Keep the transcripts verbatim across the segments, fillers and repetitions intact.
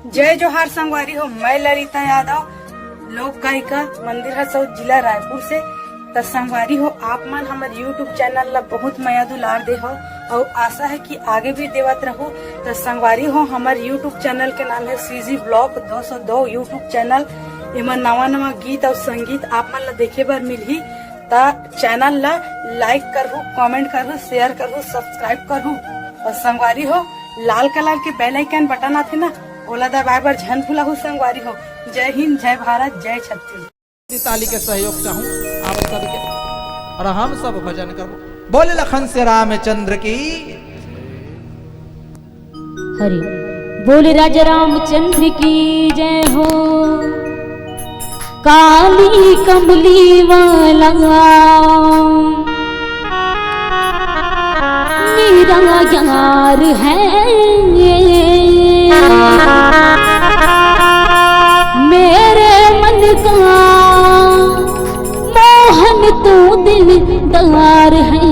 जय जोहार संगवारी हो, मैं ललिता यादव, लोक गायिका, मंदिर हसौद, जिला रायपुर से। त संगवारी हो, आप मन हमर YouTube चैनल ला बहुत मया दुलार दे हो, अउ आशा है कि आगे भी देवत रहू। त संगवारी हो, हमर YouTube चैनल के नाम है सीजी ब्लॉग दो सौ दो YouTube चैनल। एमा नवा नवा गीत अउ संगीत आप मन ला देखे बर मिलही। त चैनल ला लाइक करहू, कमेंट करहू, शेयर करहू, सब्सक्राइब करहू। अउ संगवारी हो, लाल कलर के बेल आइकन बटन आथे ना, ओला दबाए बर झन भुलाहू संगवारी हो। जय हिंद, जय भारत, जय छत्तीसगढ़। ताली के सहयोग चाहूं आप सभी के, और हम सब भजन करबो। बोले लखन से रामचंद्र की। हरि बोल राजा रामचंद्र की जय हो। काली कमली वाला मेरा यार है, मेरे मन का मोहन तू दिलदार है।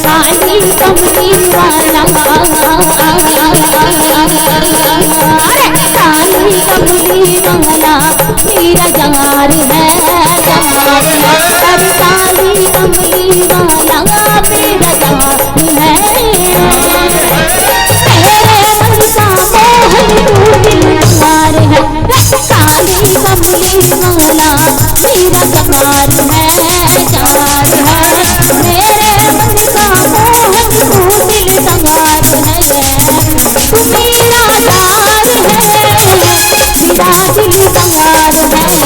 काली कमली वाला, अरे काली कमली वाला मेरा यार है, यार है। अरे काली कमली वाला मेरा यार है। तेरे मन का मोहन तू दिलदार है। काली कमली वाला मेरा यार है, यार है। मेरे मन का मोहन तू दिलदार है। तू मेरा यार है, मेरा दिलदार है।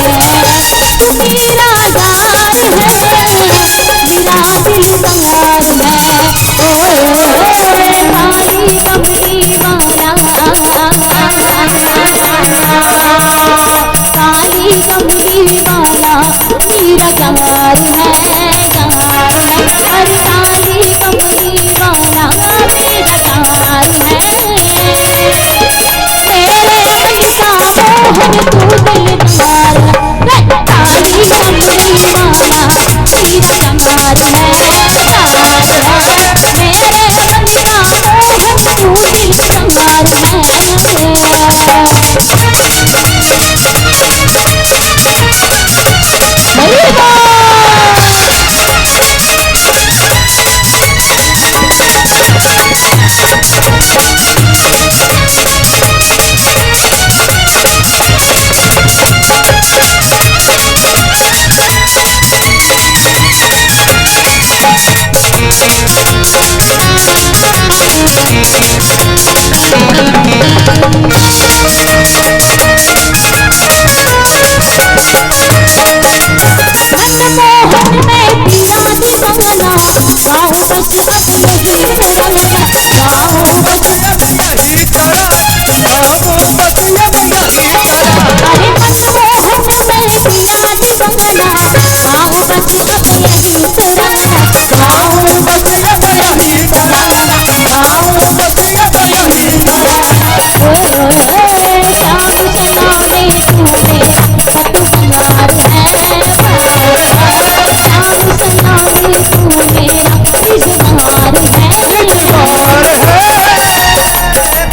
तू मेरा यार है, मेरा दिलदार है। ओ, ओ, ओ, काली कमली वाला, काली कमली वाला मेरा यार है, यार है। अरे काली कमली वाला मेरा यार है। मेरे मन का मोहन तू दिलदार है। काली कमली वाला मेरा यार है, यार है। मेरे मन का मोहन तू दिलदार है।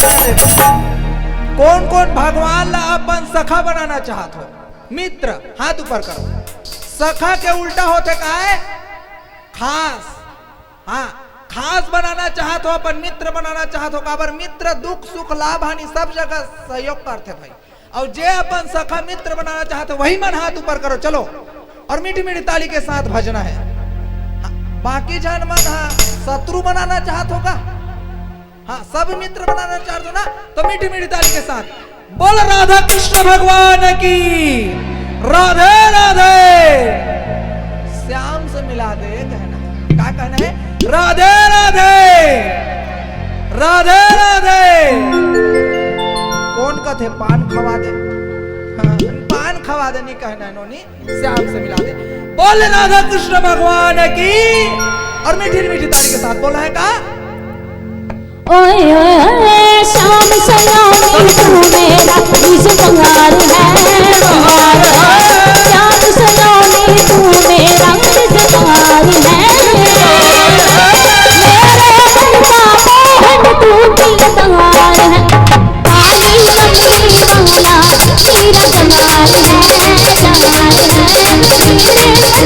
हरि बोल। कौन कौन भगवान ला अपन सखा बनाना चाहत हो? मित्र, हाथ ऊपर करो। सखा के उल्टा होथे काय? खास। हाँ, खास बनाना चाहत हो, अपन मित्र बनाना चाहत हो, काबर मित्र दुख सुख लाभ हानि सब जगह सहयोग करथे भाई। अउ जे अपन सखा मित्र बनाना चाहत हो, वही मन हाथ ऊपर करो, चलो। और मीठी मीठी ताली के साथ भजना है। हाँ, बाकी झन मन हा शत्रु बनाना चाहत हो का? हाँ, सब मित्र बनाना चाहत हो ना, तो मीठी मीठी ताली के साथ बोल राधा कृष्ण भगवान की। राधे राधे। श्याम से मिला दे कहना, का कहना है? राधे राधे। राधे राधे। कोन कथे पान खवा दे? हाँ, पान खवा दे, नहीं कहना है नोनी, श्याम से मिला दे। बोल राधा कृष्ण भगवान की। और मीठी मीठी ताली के साथ बोला है का? ओए ओए ओए, श्याम सलोनी तू मेरा इजहार है। श्याम सलोनी तू मेरा इजहार है। मेरे मन का मोहन तू दिलदार है। काली कमली वाला तेरा जमाल है, जमाल है। मेरे मन का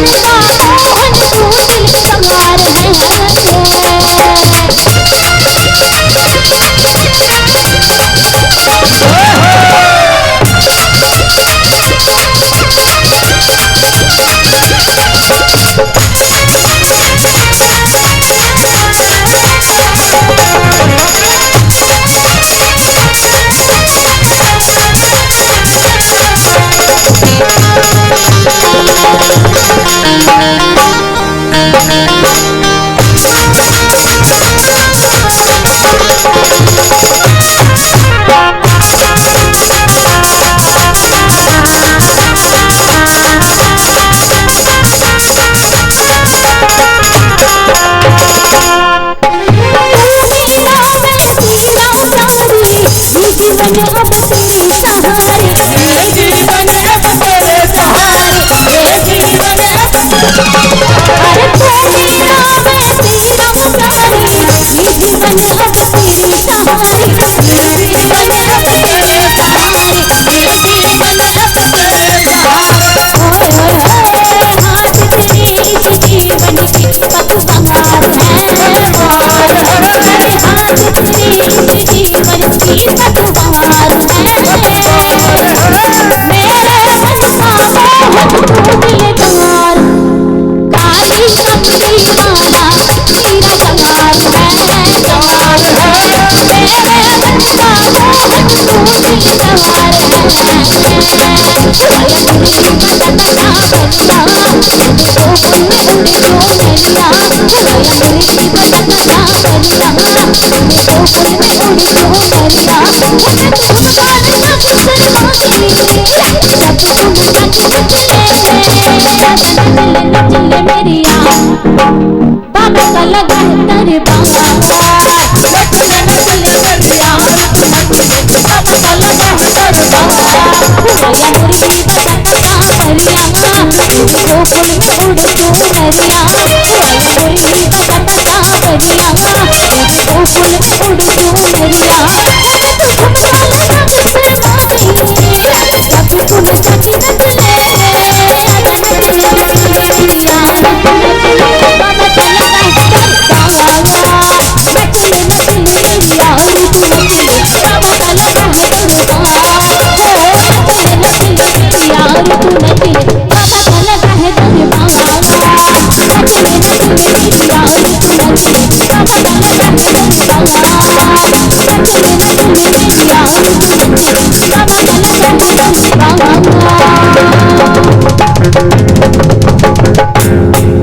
मोहन तू दिलदार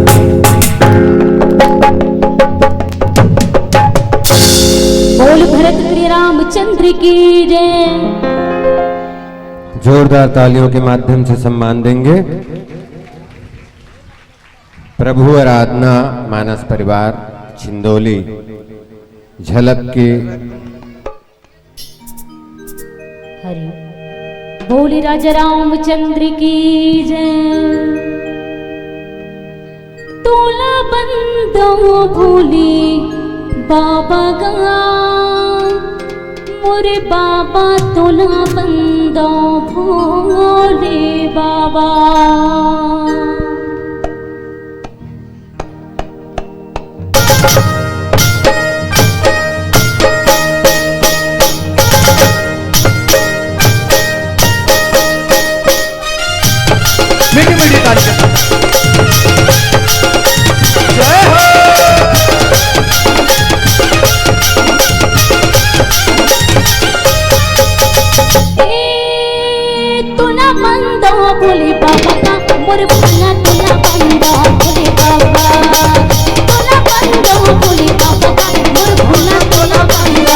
है। बोल भरत प्रिय रामचंद्र की जय। जोरदार तालियों के माध्यम से सम्मान देंगे। प्रभु आराधना मानस परिवार छिंदोली झलक के। हरि बोल राजा रामचंद्र की जय। तोला बंदो भोले बाबा गा, मोरे बाबा तोला बंदो भोले बाबा। मीठी मीठी ताली के साथ। जय हो। ए, तोला बंदो भोले बाबा का, मोर भोला तोला बंदो भोले बाबा। तोला बंदो भोले बाबा का, मोर भोला तोला बंदो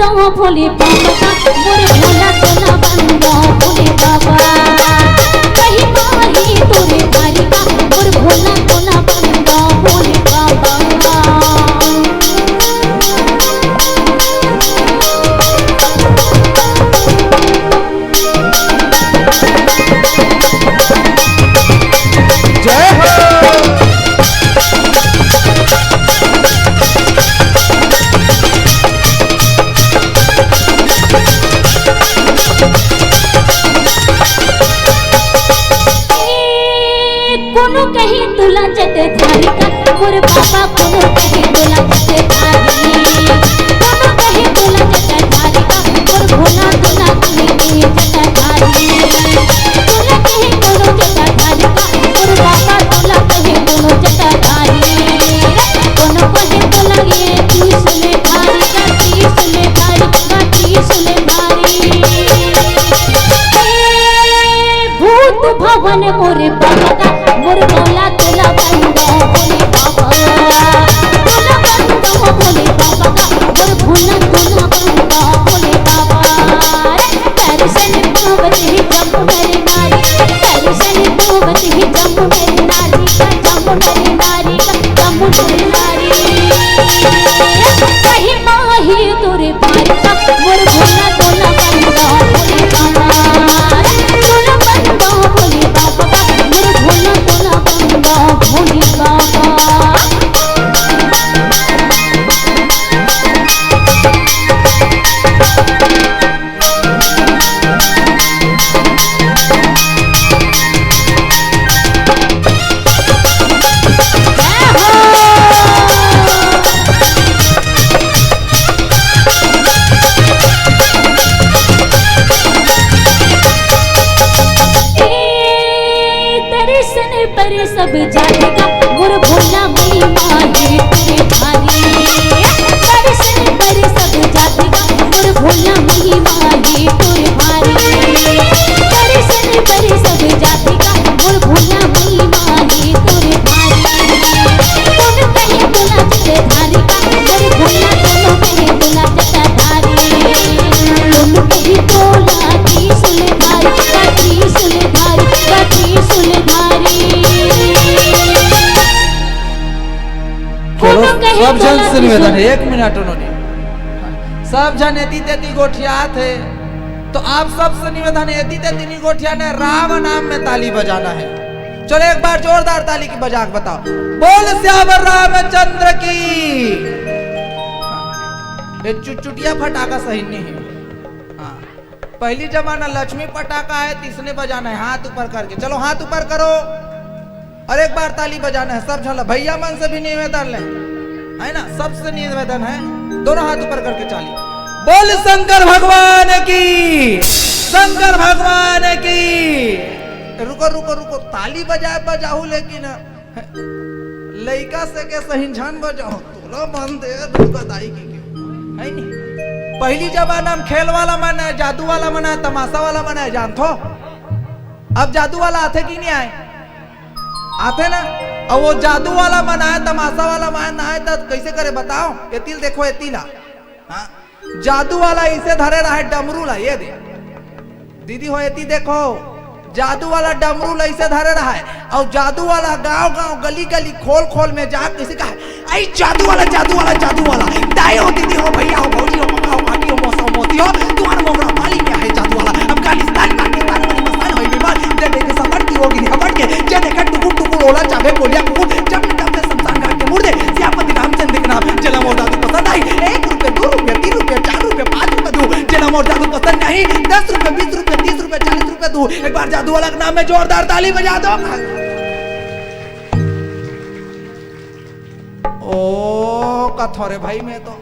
तो भोले बाबा का मोर भोला तोला बंदा भोले बाबा। कहीं माही तोरे भारी का मोर भोला तोला बंदा भोले बाबा। जय हो। ए, कोनो कहीं तुला जटाधारी का, मोर बाबा कोनो कहीं तुला जटाधारी। कोनो कहीं तुला जटाधारी का, मोर भोला तुला कहीं जटाधारी। तुला कहीं कोनो जटाधारी का, मोर बाबा तुला कहीं कोनो जटाधारी। कोनो कहीं तुला ये त्रिशूल धारी का, त्रिशूल धारी का, त्रिशूल धारी। ए, भूत भवन मोर बाबा का, मोर भोला तोला बंदा भोले बाबा। तोला बंदा भोले बाबा का, मोर भोला तोला बंदा भोले बाबा। दर्शन पावत ही जम्मू नर नारी, दर्शन पावत ही जम्मू नर नारी का, जम्मू नर नारी का, जम्मू नर नारी। कहीं माही तोरे भारी का, मोर भोला तोला बंदा भोले बाबा। तोला बंदा भोले बाबा, मोर भोला तोला बंदा भोले बाबा। ए, दर्शन पर सब जाति का, मोर भोला महिमा हे तोरे भारी। दर्शन पर सब जाति का, मोर भोला महिमा हे तोरे भारी। दर्शन पर सब जाति का, मोर भोला महिमा हे तोरे भारी। कोनो कहे भोला जटाधारी का, मोर भोला कोनो कहे भोला जटाधारी। कोनो कहे भोला त्रिशूल धारी का, त्रिशूल धारी का, त्रिशूल धारी। चलो, कोनो कहे सब झन भोला से निवेदन त्रिशूल। हे, एक मिनट उन्होंने, सब झन एती तेती गोठियात हे, तो आप सबसे निवेदन हे, एती तेती नहीं गोठियाना हे, राम नाम में ताली बजाना हे। चलो, एक बार जोरदार ताली की बजा के बताओ, बोल सियावर रामचंद्र की। ये चुटचुटिया फटाका सही नहीं हे। हाँ, पहली जमाना लक्ष्मी पटाखा हे, तिसने बजाना हे, हाथ ऊपर करके। चलो, हाथ ऊपर करो और एक बार ताली बजाना हे सब झन ला। भैया मन से भी निवेदन हे, हे ना, सबसे निवेदन हे, दोनों हाथ ऊपर करके ताली। बोल शंकर भगवान की, शंकर भगवान की। रुको, रुको, रुको, ताली बजाए बजाहू, लेकिन लइका से के सही झन बजाओ, तोला मन दे दुर्गा दाई की के। हे नी? पहली जमाना में खेल वाला मन हे, जादू वाला मन हे, तमाशा वाला मन हे, जानथो? अब जादू वाला आथे कि नहीं आए? आथे ना? अब वो जादू वाला मन आए, तमाशा वाला मन आए, त कैसे करे बताओ? एती ल देखो, एती ला। हाँ? जादू वाला इसे धरे रहे डमरू ला, ये दे। दीदी हो, एती देखो, जादू वाला डमरू ला इसे धरे रहे, और जादू वाला गांव गांव, गली गली, खोल खोल में जा किसी का, "आई जादू वाला, जादू वाला, जादू वाला।" दाई हो, दीदी हो, भैया हो, भौजी हो, ममा हो, भाभी हो, मौसा हो, मौसी हो, तुम्हारा मोगरा पाली में है जादू वाला। अफगानिस्तान, पाकिस्तान, बड़ी मस्तान होई बीमार, जे देखे समझ की होगी नहीं खबर के, जे देखे टुकुर टुकुर ओला चाहे बोलिया कुकुर, जब जब से शमशान घाट के मुर्दे, सियापति रामचंद्र के नाम, जेला मोर जादू पसंद आई, एक रुपये, दो रुपये, तीन रुपये, चार रुपये, पाँच रुपये दू, जेला मोर जादू पसंद नहीं, दस रुपये, बीस रुपये, तीस रुपये, चालीस रुपये दू। एक बार जादू वाला के नाम में जोरदार ताली बजा दो। ओ, कथो रे भाई, मैं तो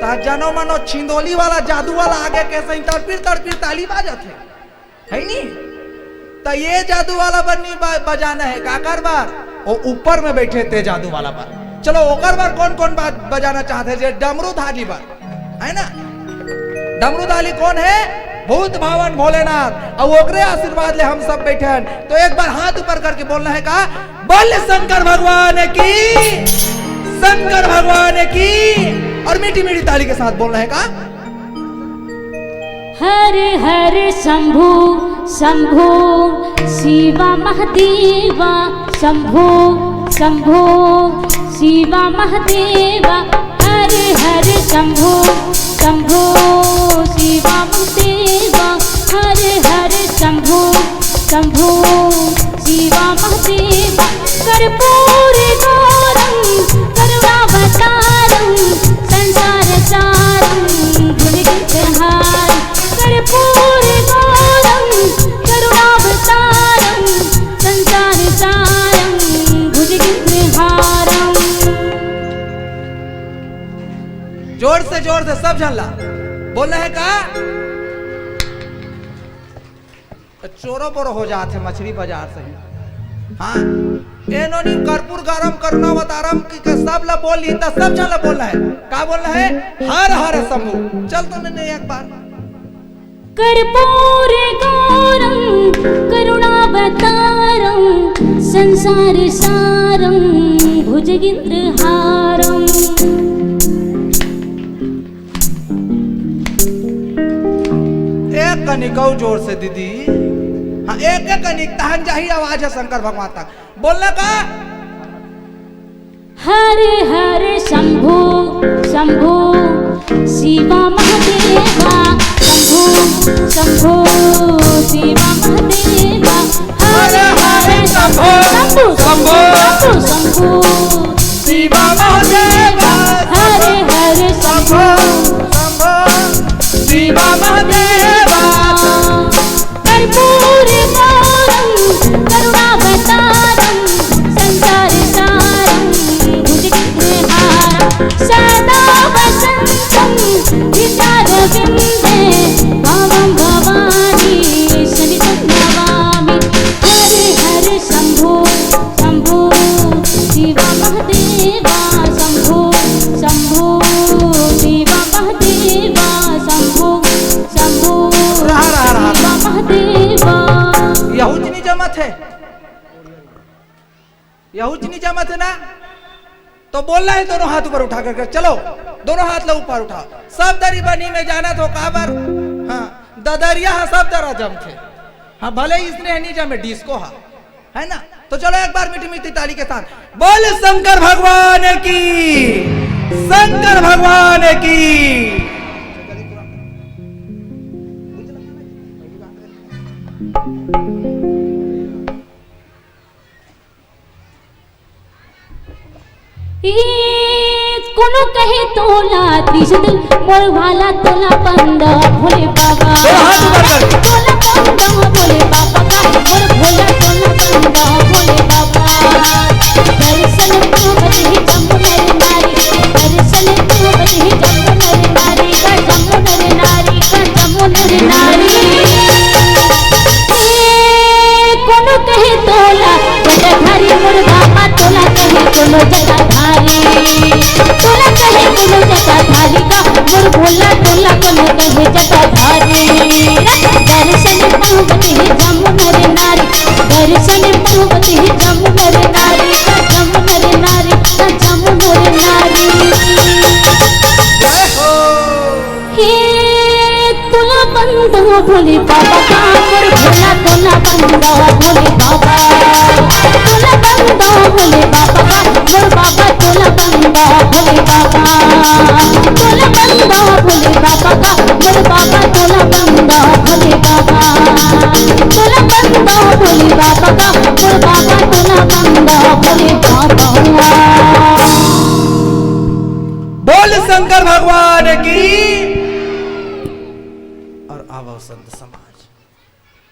ता जनो मनो छिंदोली वाला जादू वाला आगे के सही तड़पिर तड़पिर ताली बाजत हे। है नी? त ये जादू वाला बर नी ब-, बजाना हे, काकर बर? वो ऊपर में बैठे ते जादू वाला बर। चलो, ओकर बर कौन कौन बात बजाना चाहते, जे डमरू धारी बर, है ना? डमरू धारी कौन हे? भूत भावन भोलेनाथ। अब ओकरे आशीर्वाद ले हम सब बैठे हैं। तो एक बार हाथ ऊपर करके बोलना हे का, बोल शंकर भगवान की, शंकर भगवान की। और मीठी मीठी ताली के साथ बोलना है का? हर हर शंभु शंभु शिवा महादेवा, शंभु शंभु शिवा महादेवा। हर हर शंभु शंभु शिवा महादेवा। हर हर शंभु शंभु शिवा महादेवा। कर्पूर गौरम करुणावतारम संसार सारम भुजगेंद्रहार। कर्पूर गौरम करुणावतारम संसार सारम भुजगेंद्रहारम। जोर से, जोर से सब झन ला बोलना है का? तो चोरो बोरो हो जात हे मछली बाजार से ही। हाँ, एनो नी कर्पूर गौरम करुणावतारम की के सब ला बोल ली, तो सब झन ला बोलना है। का बोलना है? हर हर शंभु। चल तो मैंने एक बार। कर्पूर गौरम करुणावतारम संसार सारम भुजगेंद्रहारम। एक कनिक अउ जोर से दीदी। हाँ, एक एक कनिक तहन जाही आवाज है शंकर भगवान तक। बोलना का? हर हर शंभु शंभु शिवा महादेवा। शंभु शंभु शिवा महादेवा। हर हर शंभु शंभु शंभु शंभु शिवा महादेवा। हर हर शंभु शंभु शिवा महादेवा। कर्पूर गौरम करुणावतारम संसार सारम भुजगेंद्रहारम। सदा वसंतम हृदयारविंदे भावम भवानी सनिधम नमामि। हर हर शंभु शंभु शिवा महादेवा। शंभु शंभु शिवा महादेवा। शंभु शंभु रहा, रहा, रहा। शिवा महादेवा। यहूच नहीं जमत है, यहूच नहीं जमत है ना। तो बोलना है दोनों हाथ ऊपर उठा करके। चलो, दोनों हाथ ला ऊपर उठाओ। सब दरी बनी में जाना तो काबर। हाँ, ददरिया हा सब दरा जमथे। हाँ, भले इसने नहीं जमे, डिस्को हा, है ना? तो चलो एक बार मीठी मीठी ताली के साथ बोल शंकर भगवान की, शंकर भगवान की। ए, कोनो कहे तोला त्रिशूल, मोर भाला तोला बंदा भोले बाबा। दोनों हाथ ऊपर कर। तोला बंदा भोले बाबा का, मोर भोला तोला बंदा भोले बाबा। दर्शन पावत ही जम्मो नर नारी, दर्शन पावत ही जम्मो नर नारी, का जम्मो नर नारी, का जम्मो नर नारी। ए, कोनो कहे तोला जटाधारी मोर बाबा, तोला कहे कोनो जटाधारी, तोला कहे कोनो जटाधारी का मोर भोला, तोला कोनो कहे जटाधारी। दर्शन पावत ही जम्मो नर नारी, दर्शन पावत ही जम्मो नर नारी, का जम्मो नर नारी, का जम्मो नर नारी। हे तोला बंदा भोले बाबा का, मोर भोला तोला बंदा भोले बाबा। तोला बंदा भोले बाबा का, मोर बाबा तोला बंदा भोले बाबा। तोला बंदा भोले बाबा का, मोर बाबा तोला बंदा भोले बाबा। तोला बंदा भोले बाबा का, मोर बाबा तोला बंदा भोले बाबा। बोल शंकर भगवान की। और आवो संत समाज,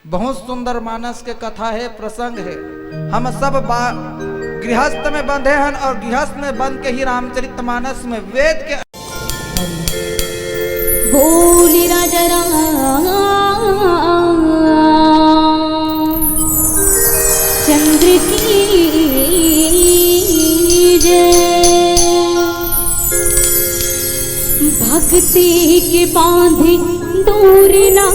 बहुत सुंदर मानस के कथा है, प्रसंग है। हम सब बा-, गृहस्थ में बंधे हन और गृहस्थ में बंध के ही रामचरित मानस में वेद के बोली राजा राम चंद्र की जय। भक्ति के बांधे डोरी ना,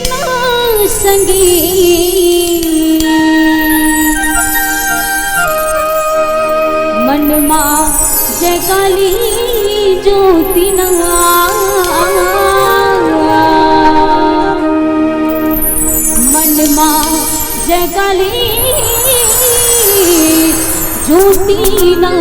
ना संगी। मन मा जय काली ज्योति ना, मन मा जय काली ज्योति ना।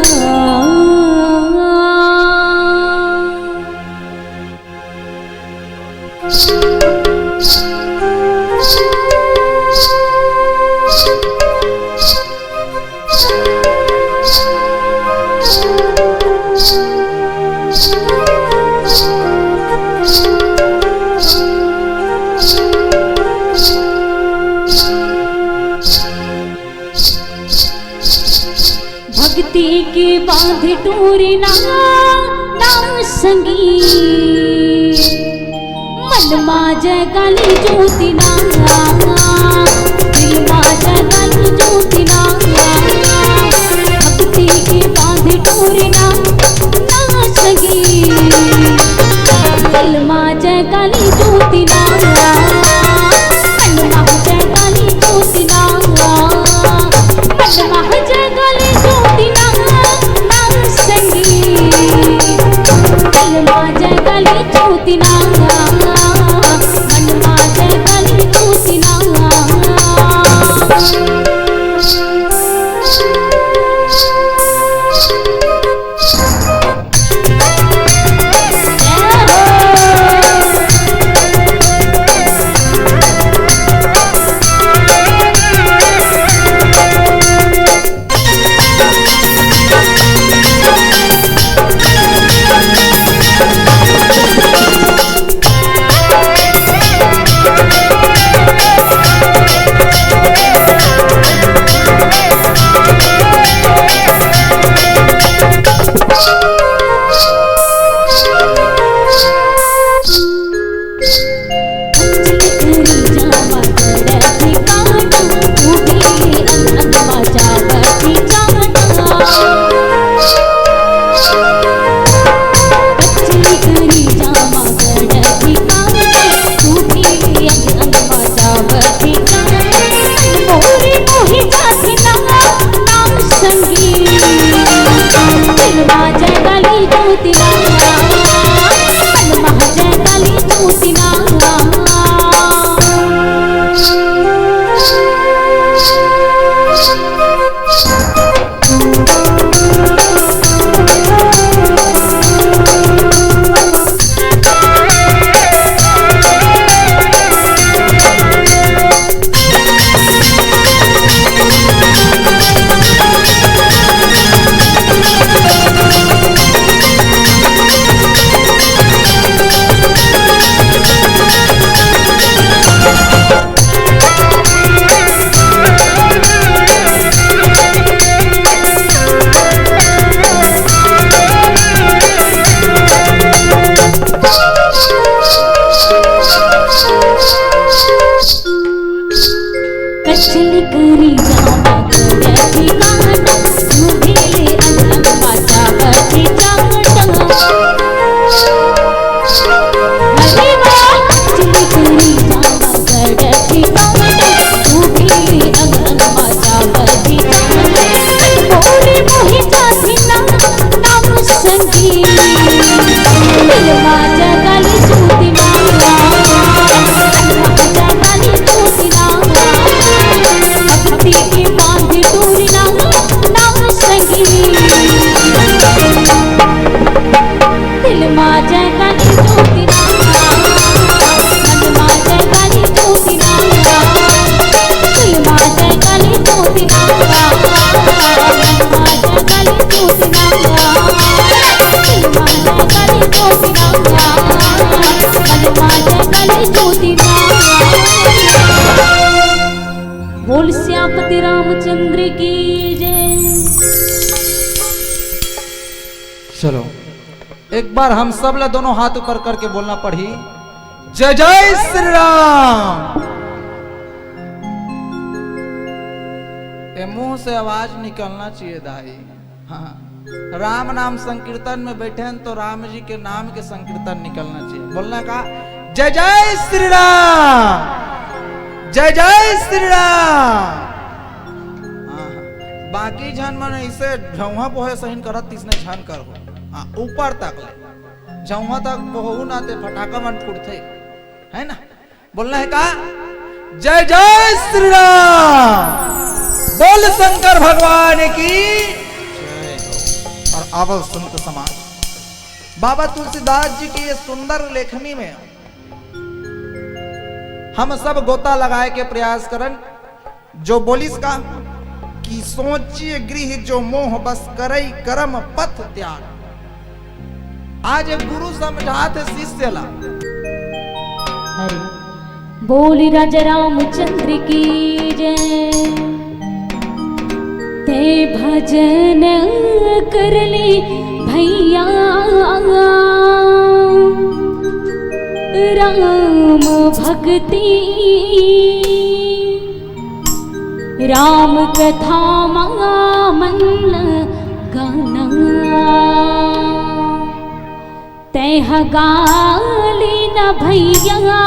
भक्ति के बांध टूरी ना, ना संगी। मन मा जय काली ज्योति ना, दिल मा जय काली ज्योति ना। भक्ति के बांध टूरी ना, ना संगी। दिल मा जय काली ज्योति ना, मन मा जय काली ज्योति ना। मन मा जय काली ज्योति ना, ना संगी। मन मा जय काली ज्योति ना, मन मा जय काली ज्योति ना। बोल सियापति रामचंद्र की जय। चलो, एक बार हम सब ला दोनों हाथ ऊपर करके बोलना पड़ी, जय जय श्री राम। ये मुंह से आवाज निकलना चाहिए दाई। हाँ, राम नाम संकीर्तन में बैठे हैं तो राम जी के नाम के संकीर्तन निकलना चाहिए। बोलना का, जय जय श्री राम, जय जय श्री राम। हाँ, हाँ। बाकी झन मन अइसे झउहा बोहे सहिन करत तिसने झन करहू। हाँ, ऊपर तक ले। झउहा तक बोहू ना ते फटाका मन फूटथे। है ना? बोलना है का? जय जय श्री राम। बोल शंकर भगवान की जय हो। और आवल संत समाज, बाबा तुलसीदास जी की ये सुंदर लेखनी में हम सब गोता लगाए के प्रयास करन। जो बोलिस का कि सोचिए गृह जो मोह बस करई करम पथ त्याग। आज एक गुरु समझात हे शिष्य ला। हरि बोल राजा रामचंद्र की जय। ते भजन कर ले भैया, राम भक्ति राम कथा मा मन लगाना। तैं ह गा ले न भैया।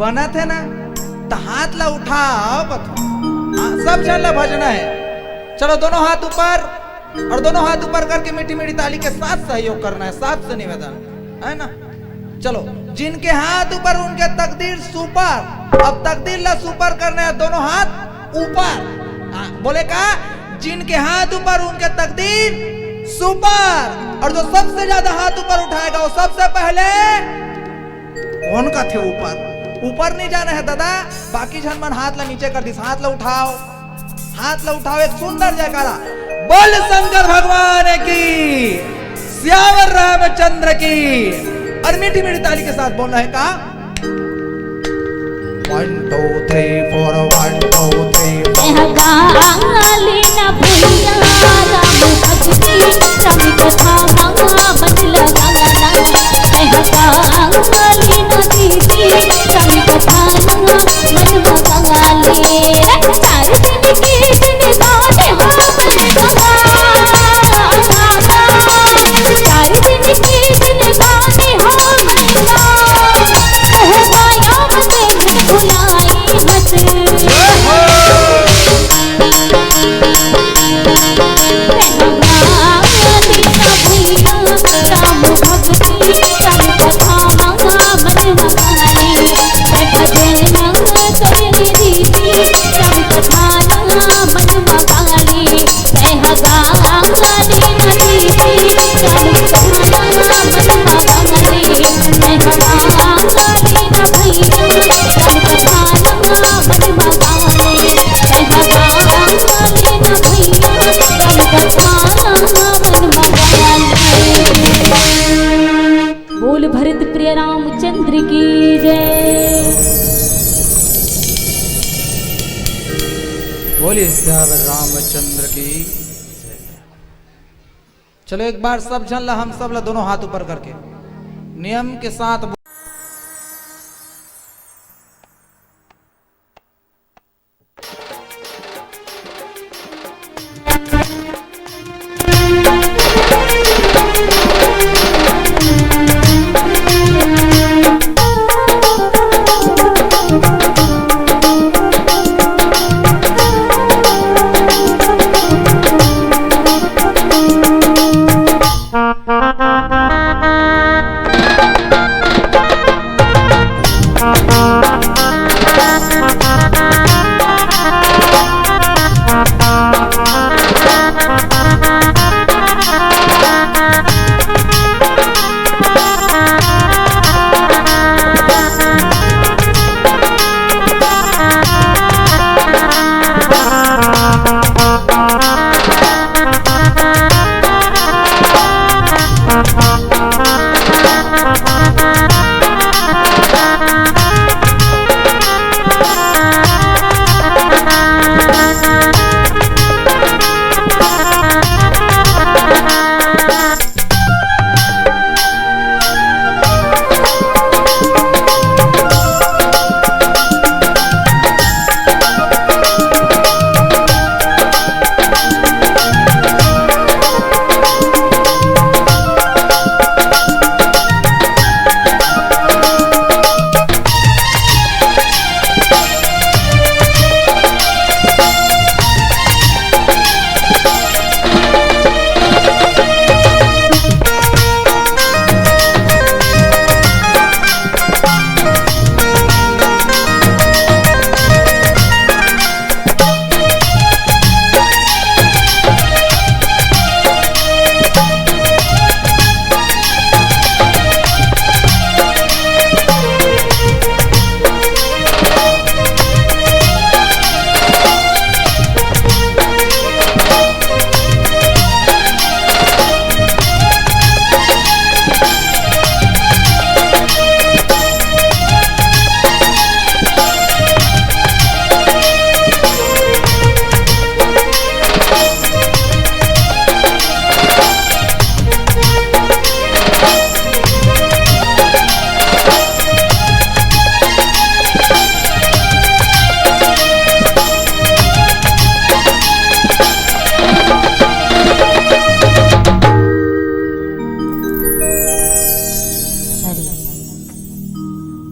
मानत हे ना, त हाथ ला उठाव बता। हाँ, सब झन ला भजना हे। चलो, दोनों हाथ ऊपर, और दोनों हाथ ऊपर करके मीठी मीठी ताली के साथ सहयोग करना हे, साथ से निवेदन हे ना। चलो, जिनके हाथ ऊपर उनके तकदीर सुपर। अब तकदीर ला सुपर करना हे, दोनों हाथ ऊपर। हाँ, बोले का, जिनके हाथ ऊपर उनके तकदीर सुपर, और जो सबसे ज्यादा हाथ ऊपर उठाएगा वो सबसे पहले। कौन का थे ऊपर? ऊपर नहीं जाना हे दादा, बाकी झन मन हाथ ला नीचे कर दिस। हाथ ला उठाव, हाथ ला उठाव, एक सुंदर जयकारा। बोल शंकर भगवान की, सियावर रामचंद्र की। और मीठी मीठी ताली के साथ बोलना हे का, one two three four, one two three four। बोल भरत प्रिय रामचंद्र की जय। बोलिए सियावर रामचंद्र की जय। चलो, एक बार सब झन ला, हम सब ला दोनों हाथ ऊपर करके नियम के साथ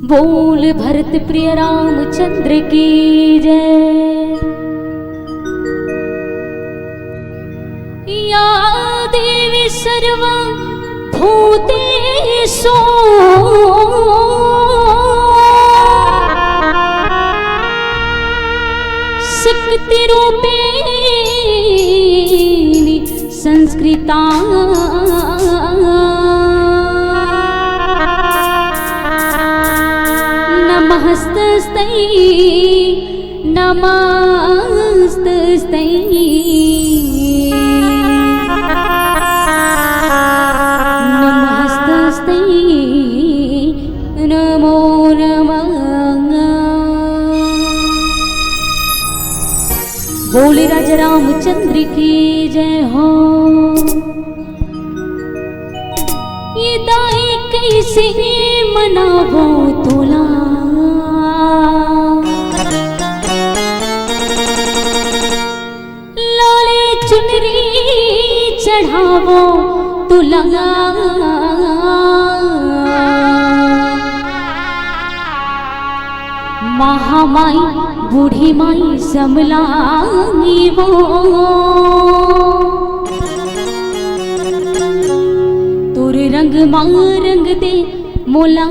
बोल भरत प्रिय रामचंद्र की जय। या देवी सर्वभूतेषु शक्तिरूपेण संस्कृता। नमस्तस्ते, नमस्तस्ते, नमस्तस्ते, नमो नमः। बोले राजा रामचंद्र की जय हो। ये दाई कइसे मनावो तोला, लाले चुनरी चढ़ावो तोला। महामाई बूढ़ी माई समलांगी वो, तोर रंग मा रंग दे मोला।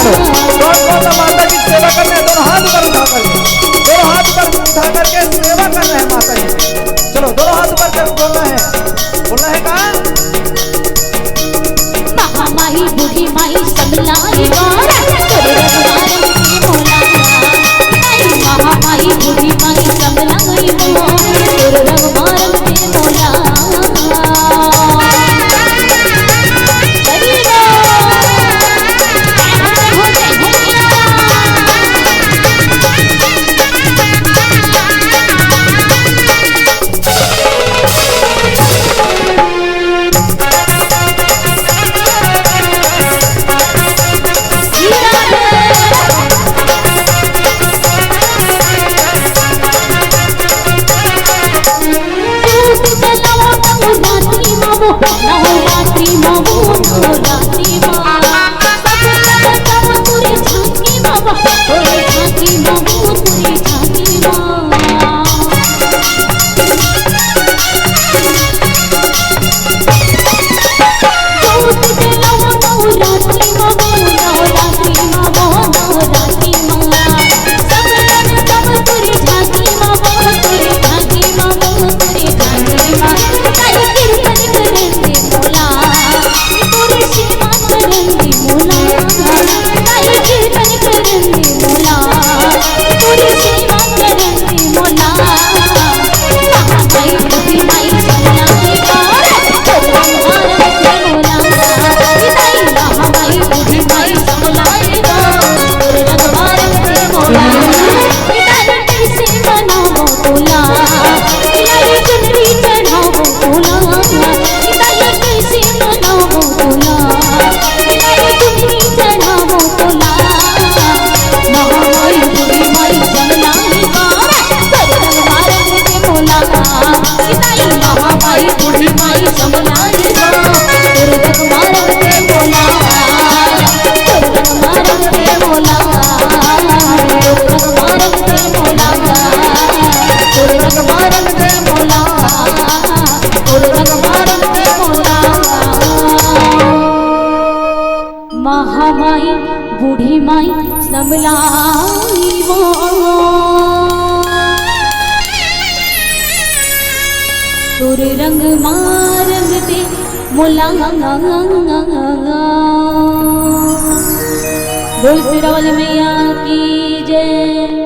चलो, कौन कौन सा माता की सेवा कर रहे हैं? दोनों हाथ ऊपर उठा करके, दोनों हाथ ऊपर उठा करके सेवा कर रहे हैं माता जी की। चलो, दोनों हाथ ऊपर कर बोलना है, बोलना है कहाँ? महामाई बूढ़ी माई समलाई वाला, तोरे रंगवा रंग के मोला। महामाई बूढ़ी माई समलाई वाला, तोरे रंगवा रंग के मोला। तोर रंग मा रंग दे मोला। बोल शेरा वाली मैया की जय।